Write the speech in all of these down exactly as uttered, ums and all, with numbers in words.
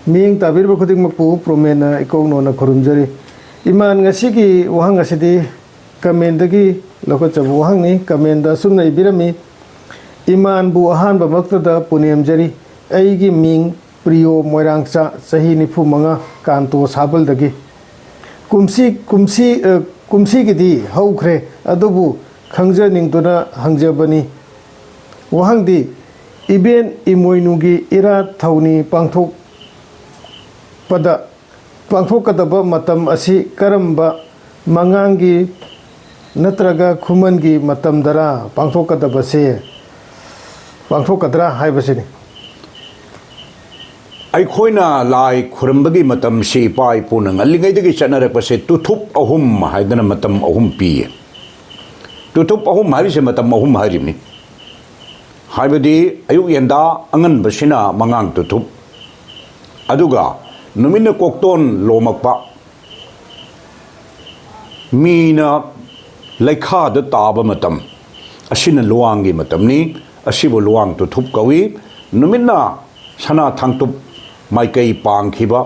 ꯃꯤꯠꯌꯦꯡ ꯇꯥꯕꯤꯔꯤꯕ ꯈꯨꯗꯤꯡꯃꯛꯄꯨ ꯄ꯭ꯔꯣꯃꯦꯟꯅ ꯏꯀꯣꯛꯅꯣꯅ ꯈꯨꯔꯨꯝꯖꯔꯤ꯫ ꯏꯃꯥꯟ, ꯉꯁꯤꯒꯤ ꯋꯥꯍꯪ ꯑꯁꯤꯗꯤ ꯀꯃꯦꯟꯗꯒꯤ ꯂꯧꯈꯠꯆꯕ ꯋꯥꯍꯪꯅꯤ꯫ ꯀꯃꯦꯟꯗ ꯑꯁꯨꯝꯅ ꯏꯕꯤꯔꯝꯃꯤ: "ꯏꯃꯥꯟꯕꯨ ꯑꯍꯥꯟꯕꯃꯛꯇꯗ ꯄꯨꯅꯦꯝꯖꯔꯤ꯫ ꯑꯩꯒꯤ ꯃꯤꯡ ꯄ꯭ꯔꯤꯌꯣ ꯃꯣꯏꯔꯥꯡꯆꯥ, ꯆꯍꯤ ꯅꯤꯐꯨ ꯃꯉꯥ, ꯀꯥꯟꯇꯣ ꯁꯥꯕꯜꯗꯒꯤ꯫ ꯀꯨꯝꯁꯤ, ꯀꯨꯝꯁꯤ, ꯑ, ꯀꯨꯝꯁꯤꯒꯤꯗꯤ ꯍꯧꯈ꯭ꯔꯦ, ꯑꯗꯨꯕꯨ ꯈꯪꯖꯅꯤꯡꯗꯨꯅ ꯍꯪꯖꯕꯅꯤ꯫ ꯋꯥꯍꯪꯗꯤ, ꯏꯕꯦꯟ ꯏꯃꯣꯏꯅꯨꯒꯤ ꯏꯔꯥꯠ ꯊꯧꯅꯤ ꯄꯥꯡꯊꯣꯛ-, ꯄꯗ, ꯄꯥꯡꯊꯣꯛꯀꯗꯕ ꯃꯇꯝ ꯑꯁꯤ ꯀꯔꯝꯕ ꯃꯉꯥꯡꯒꯤ ꯅꯠꯇ꯭ꯔꯒ ꯈꯨꯃꯟꯒꯤ ꯃꯇꯝꯗꯔ ꯄꯥꯡꯊꯣꯛꯀꯗꯕꯁꯦ, ꯄꯥꯡꯊꯣꯛꯀꯗ꯭ꯔꯥ ꯍꯥꯏꯕꯁꯤꯅꯤ?" ꯑꯩꯈꯣꯏꯅ ꯂꯥꯏ ꯈꯨꯔꯨꯝꯕꯒꯤ ꯃꯇꯝꯁꯤ ꯏꯄꯥ ꯏꯄꯨꯅ ꯉꯜꯂꯤꯉꯩꯗꯒꯤ ꯆꯠꯅꯔꯛꯄꯁꯦ ꯇꯨꯊꯨꯞ ꯑꯍꯨꯝ ꯍꯥꯏꯗꯅ ꯃꯇꯝ ꯑꯍꯨꯝ ꯄꯤꯌꯦ꯫ ꯇꯨꯊꯨꯞ ꯑꯍꯨꯝ ꯍꯥꯏꯔꯤꯁꯦ ꯃꯇꯝ ꯑꯍꯨꯝ ꯍꯥꯏꯔꯤꯕꯅꯤ꯫ ꯍꯥꯏꯕꯗꯤ ꯑꯌꯨꯛ ꯌꯦꯟꯗꯥ ꯑꯉꯟꯕꯁꯤꯅ ꯃꯉꯥꯡ ꯇꯨꯊꯨꯞ, ꯑꯗꯨꯒ ꯅꯨꯃꯤꯠꯅ ꯀꯣꯛꯇꯣꯟ ꯂꯣꯝꯃꯛꯄ, ꯃꯤꯅ ꯂꯩꯈꯥꯗ ꯇꯥꯕ ꯃꯇꯝ, ꯑꯁꯤꯅ ꯂꯨꯋꯥꯡꯒꯤ ꯃꯇꯝꯅꯤ꯫ ꯑꯁꯤꯕꯨ ꯂꯨꯋꯥꯡ ꯇꯨꯊꯨꯞ ꯀꯧꯏ꯫ ꯅꯨꯃꯤꯠꯅ ꯁꯅꯥ ꯊꯥꯡꯇꯨꯞ ꯃꯥꯏꯀꯩ ꯄꯥꯡꯈꯤꯕ,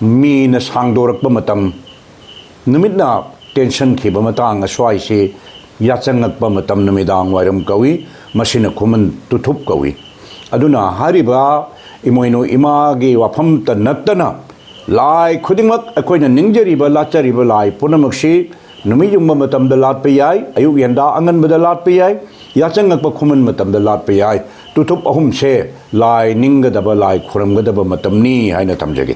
ꯃꯤꯅ ꯁꯥꯡꯗꯣꯔꯛꯄ ꯃꯇꯝ, ꯅꯨꯃꯤꯠꯅ ꯇꯦꯟꯁꯟꯈꯤꯕ ꯃꯇꯥꯡ ꯑꯁ꯭ꯋꯥꯏꯁꯤ ꯌꯥꯆꯪꯉꯛꯄ ꯃꯇꯝ ꯅꯨꯃꯤꯗꯥꯡ ꯋꯥꯏꯔꯝ ꯀꯧꯏ꯫ ꯃꯁꯤꯅ ꯈꯨꯃꯟ ꯇꯨꯊꯨꯞ ꯀꯧꯏ꯫ ꯑꯗꯨꯅ ꯍꯥꯏꯔꯤꯕ ꯏꯃꯣꯏꯅꯨ ꯏꯃꯥꯒꯤ ꯋꯥꯐꯝꯇ ꯅꯠꯇꯅ ꯂꯥꯏ ꯈꯨꯗꯤꯡꯃꯛ, ꯑꯩꯈꯣꯏꯅ ꯅꯤꯡꯖꯔꯤꯕ ꯂꯥꯠꯆꯔꯤꯕ ꯂꯥꯏ ꯄꯨꯝꯅꯃꯛꯁꯤ ꯅꯨꯃꯤꯠ ꯌꯨꯡꯕ ꯃꯇꯝꯗ ꯂꯥꯠꯄ ꯌꯥꯏ, ꯑꯌꯨꯛ ꯌꯦꯟꯗꯥ ꯑꯉꯟꯕꯗ ꯂꯥꯠꯄ ꯌꯥꯏ, ꯌꯥꯆꯪꯉꯛꯄ ꯈꯨꯃꯟ ꯃꯇꯝꯗ ꯂꯥꯠꯄ ꯌꯥꯏ꯫ ꯇꯨꯊꯨꯞ ꯑꯍꯨꯝꯁꯦ ꯂꯥꯏ ꯅꯤꯡꯒꯗꯕ, ꯂꯥꯏ ꯈꯨꯔꯨꯝꯒꯗꯕ ꯃꯇꯝꯅꯤ ꯍꯥꯏꯅ ꯊꯝꯖꯒꯦ꯫